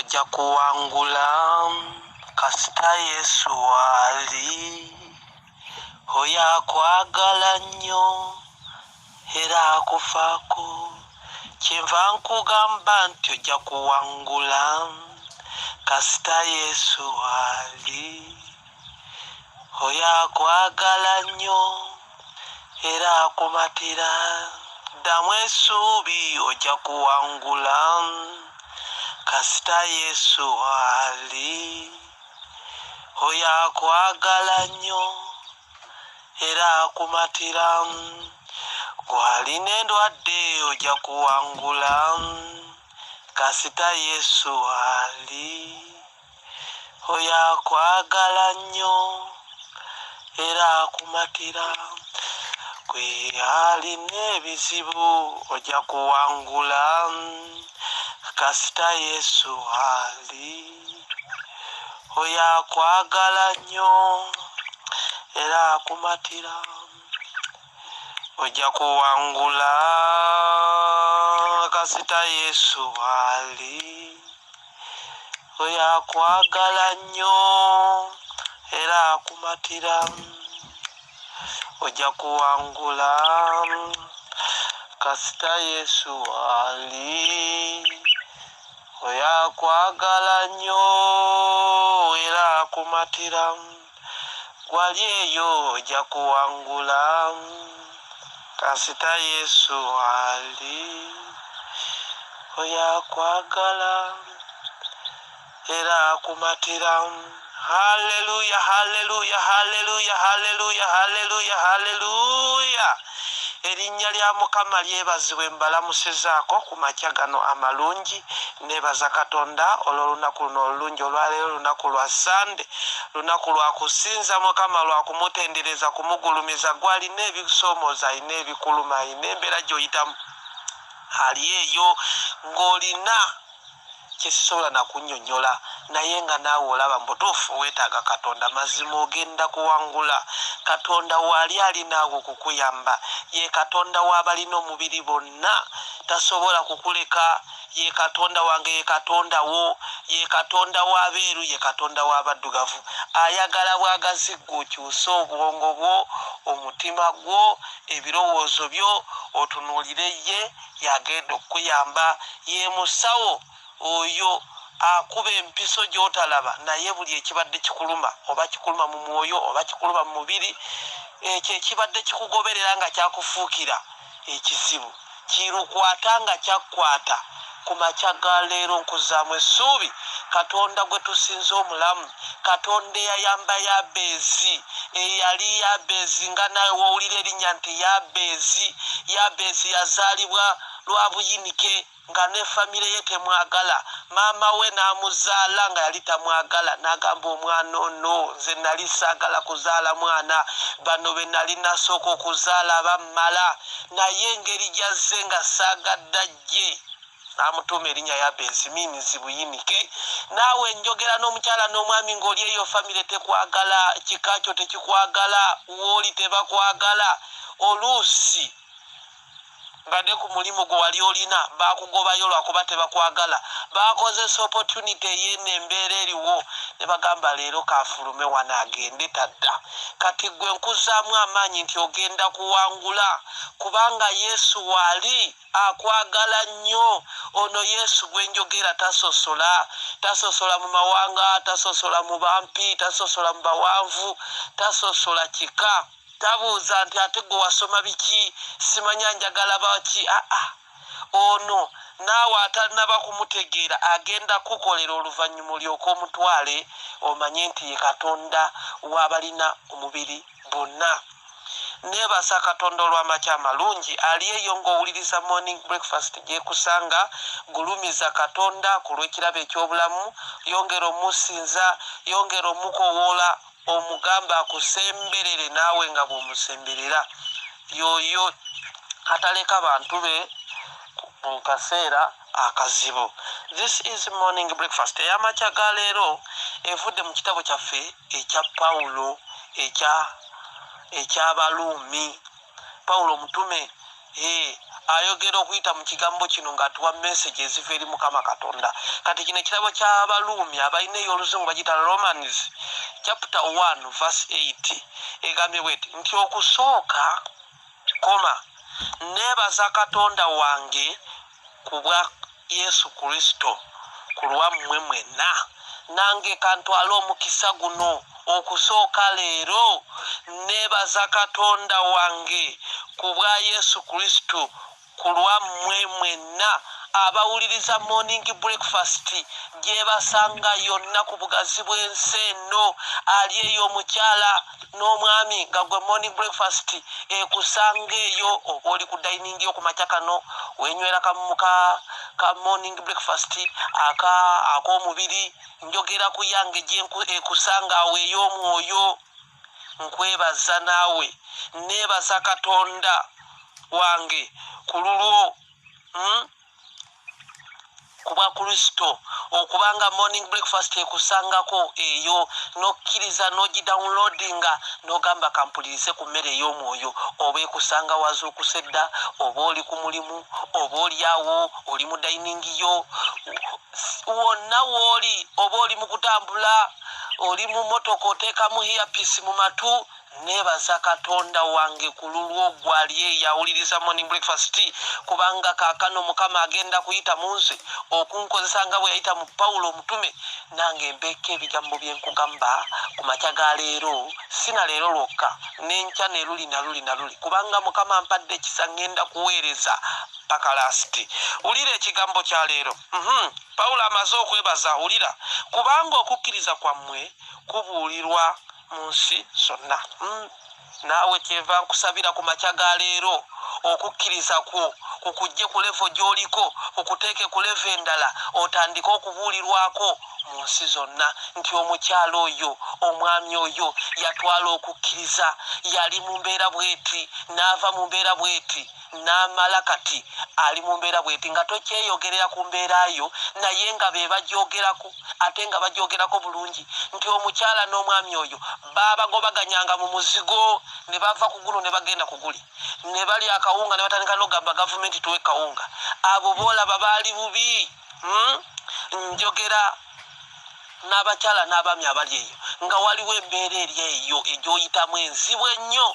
Ojja kuwangula kasita Yesu waali. Oyo akwagala nnyo era akufaako. Kyenva nkugamba nti ojja kuwangula kasita Yesu waali. Oyo akwagala nnyo era akumatira. Ddamu essuubi ojja kuwangula kasita Yesu waali. Oyo akwagala nnyo era akumatira. Gw'alina endwadde ojja kuwangula kasita Yesu waali. Oyo akwagala nnyo era akumatira. Gwe alina ebizibu ojja kuwangula kasita Yesu waali. Oyo akwagala nnyo era akumatira. Ojja kuwangula kasita Yesu waali. Oyo akwagala nnyo era akumatira. Ojja kuwangula kasita Yesu waali. Oyo akwagala nnyo era akumatira. Gwali eyo ojja kuwangula kasita Yesu waali. Oyo akwagala era akumatira. Haleluya, haleluya, haleluya, haleluya, haleluya, haleluya. Erinnya lya Mukama lyebazibwe. Mbalamusizaako ku makya gano amalungi. Neebaza Katonda olw'olunaku luno olulungi olwaleero, lunaku lwa Sande, lunaku lwa kusinza Mukama, lwa kumutendereza, kumugulumiza. Gw'alina ebisoomooza, alina ebikuluma, alina embeera gy'oyitamu, ali eyo ng'olina kyesisobola nakunnyonnyola, naye nga naawe olaba mu butuufu weetaaga Katonda. Mazima ogenda kuwangula. Katonda waali ali naawe okukuyamba. Ye Katonda w'abalina omubiri bonna, tasobola kukuleka. Ye Katonda wange, ye Katonda wo, ye Katonda w'abeeru, ye Katonda w'abaddugavu. Ayagala bwagazi ggwe okyuse obwongo bwo, omutima gwo, ebirowoozo byo, otunuulire ye. Yagenda okukuyamba. Ye musawo oyo akuba empiso gy'otalaba, naye buli ekibadde kikuluma, oba kikuluma mu mwoyo oba kikuluma mu mubiri, ekyo ekibadde kikugoberera nga kyakufuukira ekizibu, kirukwata nga kyakkwata. Ku makya ga leero nkuzaamu essuubi. Katonda gwe tusinza omulamu, Katonda eyayamba Yabeezi, eyali Yabeezi nga nawe wowulira erinnya nti Yabeezi. Yabeezi yazaalibwa lwa buyinike nga ne famire ye temwagala. Maama we n'amuzaala nga yali tamwagala, n'agamba, "Omwana ono nze nali saagala kuzaala mwana, bano be nali nasooka okuzaala bammala, naye engeri gyazze nga saagadda jje." N'amutuuma erinnya Yabeezi, means buyinike. Naawe njogera n'omukyala n'omwami ng'oli eyo, famire tekwagala, kika kyo tekikwagala, wooli tebakwagala, oluusi nga ne ku mulimu gwe wali olina bakugobayo lwakuba tebakwagala. Bakozesa opportunity ey'eno embeera eriwo ne bagamba, "Leero kafulume wano agende tadda." Kati gwe nkuzaamu amaanyi nti ogenda kuwangula, kubanga Yesu waali akwagala nnyo. Ono Yesu gwe njogera tasosola, tasosola mu mawanga, tasosola mu bampi, tasosola mu bawanvu, tasosola kika, tabuuza nti ate gwe wasoma biki, simanya njagala baki. Aa, ono naawe atanaba kumutegeera agenda kukolera oluvannyuma olyoke omutwale, omanye nti ye Katonda w'abalina omubiri bonna. Neebasa Katonda olw'amakya amalungi. Ali eyo ng'owuliriza Morning Breakfast gyekusanga, gulumiza Katonda ku lw'ekirabo eky'obulamu. Yongera omusinza, yongera omukowoola, omugamba akusemberere naawe nga bw'omusemberera. Yoyo ataleka bantu be mu kaseera akazibu. This is Morning Breakfast ey'amakya ga leero, evudde mu kitabo kyaffe ekya Pawulo ekyabaluumi. Pawulo omutume. Ayogera okuyita mu kigambo kino ng'atuwa message eziva eri Mukama Katonda. Kati kino ekitabo ky'Abaluumi, abalina ey'oluzungu bagiyita Romans chapter 1 verse 8, egambye bweti nti okusooka koma neebaza Katonda wange ku bwa Yesu Kristo ku lwammwe mwenna. Nange kantwale omukisa guno okusooka leero neebaza Katonda wange ku bwa Yesu Kristo ku lwammwe mwenna abawuliriza Morning Breakfast gyebasanga yonna ku bugazi bw'ensi eno. Ali eyo omukyala n'omwami nga gwe Morning Breakfast ekusanga eyo, oba oli ku dining yo ku makya kano wenywera ka morning breakfast aka ak'omubiri, njogera ku yange gye ekusanga awo ey'omwoyo. Nkwebaza naawe, neebaza Katonda wange ku lulwo, Ku bwa Kristo, okubanga Morning Breakfast ekusangako eyo n'okkiriza n'ogidownloadinga n'ogamba kampulirize ku mmere ey'omwoyo. Oba ekusanga wazuukuse dda, oba oli ku mulimu, oba oli awo oli mu dining yo, wonna w'oli, oba oli mu kutambula, oli mu motoka oteekamu earpiece mu matu, neebaza Katonda wange ku lulwo gwali eyo awuliriza Morning Breakfast, kubanga kaakano Mukama agenda kuyita mu nze okunkozesa nga bwe yayita mu Pawulo omutume, nange mbeeko ebigambo bye nkugamba ku makya ga leero, si na leero lwokka, n'enkya ne luli na luli na luli, kubanga Mukama mpadde ekisa, ŋŋenda kuweereza paka last. Wulira ekigambo kya leero. Pawulo amaze okwebaza. Wulira: kubanga okukkiriza kwammwe kubuulirwa mu nsi zonna. Naawe kyeva nkusabira ku makya ga leero okukkiriza kwo kukujje ku level gy'oliko, kukuteeke ku level endala, otandike okubuulirwako mu nsi zonna nti omukyalo oyo, omwami oyo yatwala okukkiriza, yali mu mbeera bweti, n'ava mu mbeera bweti, n'amala kati ali mu mbeera bweti, nga tokyeyogerera ku mbeera yo, naye nga be bagyogerako, ate nga bagyogerako bulungi, nti omukyala n'omwami oyo baabagobaganyanga mu muzigo ne bava ku guno ne bagenda ku guli, ne bali akawunga ne batandika n'okugamba gavumenti tuwe kawunga. Abo boolaba baali bubi. Njogera n'abakyala n'abaami abali eyo nga waliwo embeera eri eyo egyoyitamu enzibu ennyo,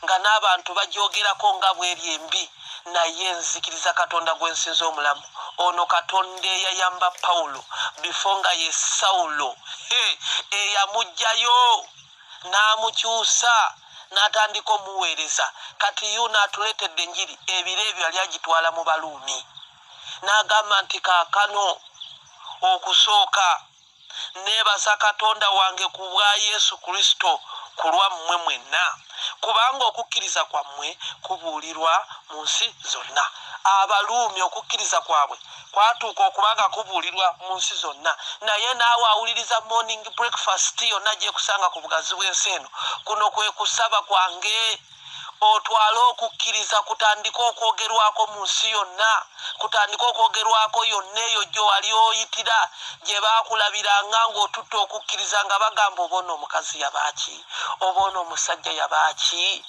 nga n'abantu bagyogerako nga bweri embi, naye nzikiriza Katonda gwensinza omulamu ono, Katonda eyayamba Pawulo before nga ye Sawulo, eyamuggyayo n'amukyusa n'atandika omuweereza. Kati yuno atuleetedde enjiri. Ebiro ebyo yali agitwala mu Baluumi, n'agamba nti kaakano okusooka neebaza Katonda wange ku bwa Yesu Kristo ku lwammwe mwenna, kubanga okukkiriza kwammwe kubuulirwa mu nsi zonna. Abaluumi okukkiriza kwabwe kwatuuka okubanga kubuulirwa mu nsi zonna. Naye naawe awuliriza Morning Breakfast yonna gyekusanga ku bugazi bw'ensi eno, kuno kwe kusaba kwange otwale okukkiriza kutandike okwogerwako mu nsi yonna, kutandike okwogerwako yonna eyo gyowali oyitira, gye baakulabiranga ng'otutte okukkiriza, nga bagamba oba ono omukazi yabaaki, oba ono omusajja yabaaki.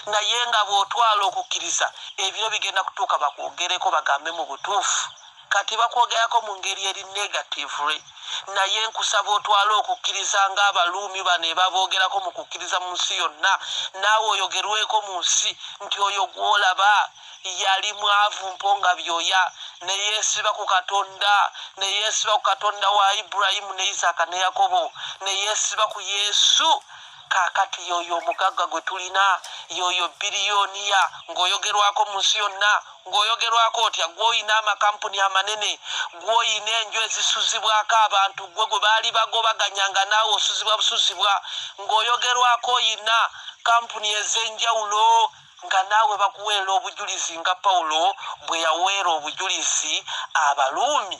Naye nga bw'otwala okukkiriza, ebiro bigenda kutuuka bakwogereko, bagambe mu butuufu. Kati bakwogerako mu ngeri eri negatively, naye nkusaba otwale okukkiriza ng'Abaluumi bano ebaboogerako mu kukkiriza mu nsi yonna, naawe oyogerweko mu nsi nti oyo gw'olaba yali mwavu mpo nga byoya, ne yeesiba ku Katonda, ne yeesiba ku Katonda wa Ibulayimu ne Isaaka ne Yakobo, ne yeesiba ku Yesu. Kaakati yoyo omugagga gwe tulina, yoyo billionaire ng'oyogerwako mu nsi yonna. Ng'oyogerwako otya? Gw'oyina amakampuni amanene, gw'oyina enju ezisuzibwako abantu, gwe gwe baali bagobaganya nga naawe osuzibwa busuzibwa, ng'oyogerwako oyina kampuni ez'enjawulo, nga naawe bakuweera obujulizi nga Pawulo bwe yaweera obujulizi Abaluumi.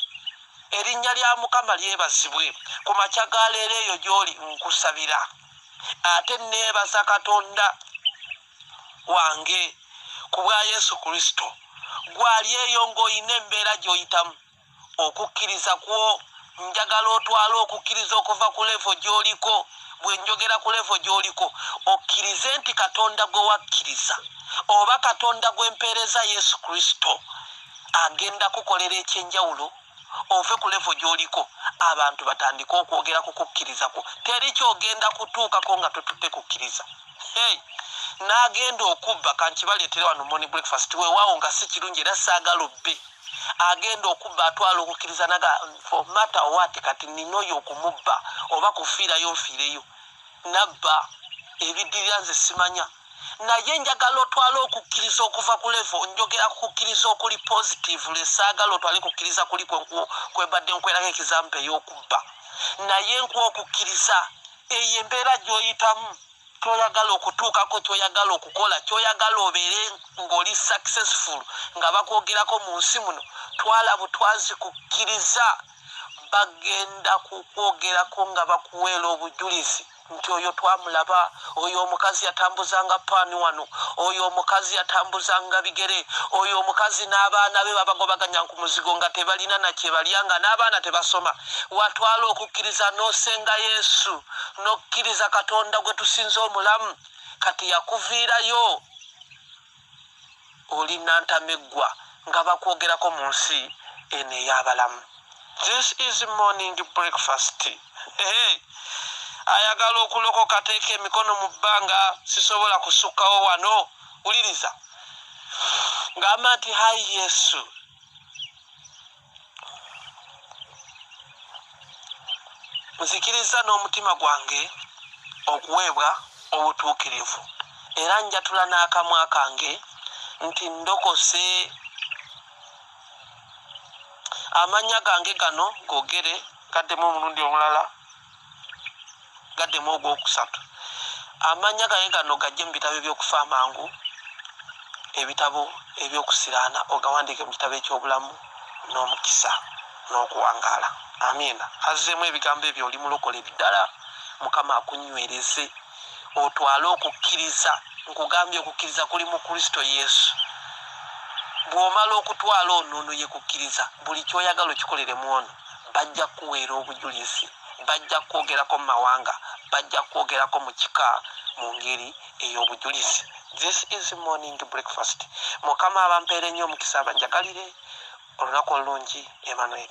Erinnya lya Mukama lyebazibwe ku makya ga leero. Eyo gy'oli nkusabira, ate neebaza Katonda wange ku bwa Yesu Kristo. Gwali eyo ng'olina embeera gy'oyitamu, okukkiriza kwo njagala otwale okukkiriza okuva ku level gy'oliko. Bwe njogera ku level gy'oliko, okkirize nti Katonda gwe wakkiriza oba Katonda gwe mpeereza Yesu Kristo agenda kukolera ekyenjawulo, ove ku level gy'oliko, abantu batandike okwogera ku kukkiriza kwo. Teri kyogenda kutuukako nga totutte kukkiriza. Hey, n'agenda okubba, kankibaleetere wano morning breakfast, weewaawo nga si kirungi era saagala obbe. Agenda okubba atwala okukkiriza naga for matter what, kati nina oyo okumubba oba kufiirayo nfiireyo. Nabba ebiddirira nze simanya, naye njagala otwale okukkiriza okuva ku level. Njogera ku kukkiriza okuli positive, lesaagala otwale kukkiriza kuli kwembadde nkwerako example ey'okubba, naye nkuwa okukkiriza eyo embeera gy'oyitamu, kyoyagala okutuukako, kyoyagala okukola, kyoyagala obeere ng'oli successful nga bakwogerako mu nsi muno. Twala butwazi kukkiriza, bagenda kukwogerako nga bakuweera obujulizi nti oyo twamulaba, oyo omukazi yatambuzanga paani wano, oyo omukazi yatambuzanga bigere, oyo omukazi n'abaana be babagobaganya ku muzigo nga tebalina nakyebalya, nga n'abaana tebasoma. Watwala okukkiriza n'osenga Yesu, n'okkiriza Katonda gwe tusinza omulamu, kati yakuviirayo oli nantameggwa nga bakwogerako mu nsi eno ey'abalamu. This is morning breakfast. Hey. Ayagala okulokoka ateeka emikono mu bbanga, sisobola kusukkawo wano. Wuliriza ng'amba nti hayi Yesu, nzikiriza n'omutima gwange okuweebwa obutuukirivu, era njatula n'akamwa kange nti ndokose. Amannya gange gano gogere, gaddemu omulundi omulala, gaddemu ogwokusatu. Amannya gange gano gajje mu bitabo ebyokufa amangu, ebitabo ebyokusiraana, ogawandiike mu kitabo eky'obulamu n'omukisa n'okuwangaala. Amiina. Azzeemu ebigambo ebyo, oli mulokole ddala. Mukama akunywereze, otwale okukkiriza. Nkugambye okukkiriza kuli mu Kristo Yesu. Bw'omala okutwala onono ye kukkiriza, buli kyoyagala okikoleremu ono, bajja kukuweera obujulizi, bajja kwogerako mu mawanga, bajja kwogerako mu kika mu ngeri ey'obujulizi. This is morning breakfast. Mukama abampeere nnyo omukisa, abanjagalire olunaku olulungi. Emmanuel.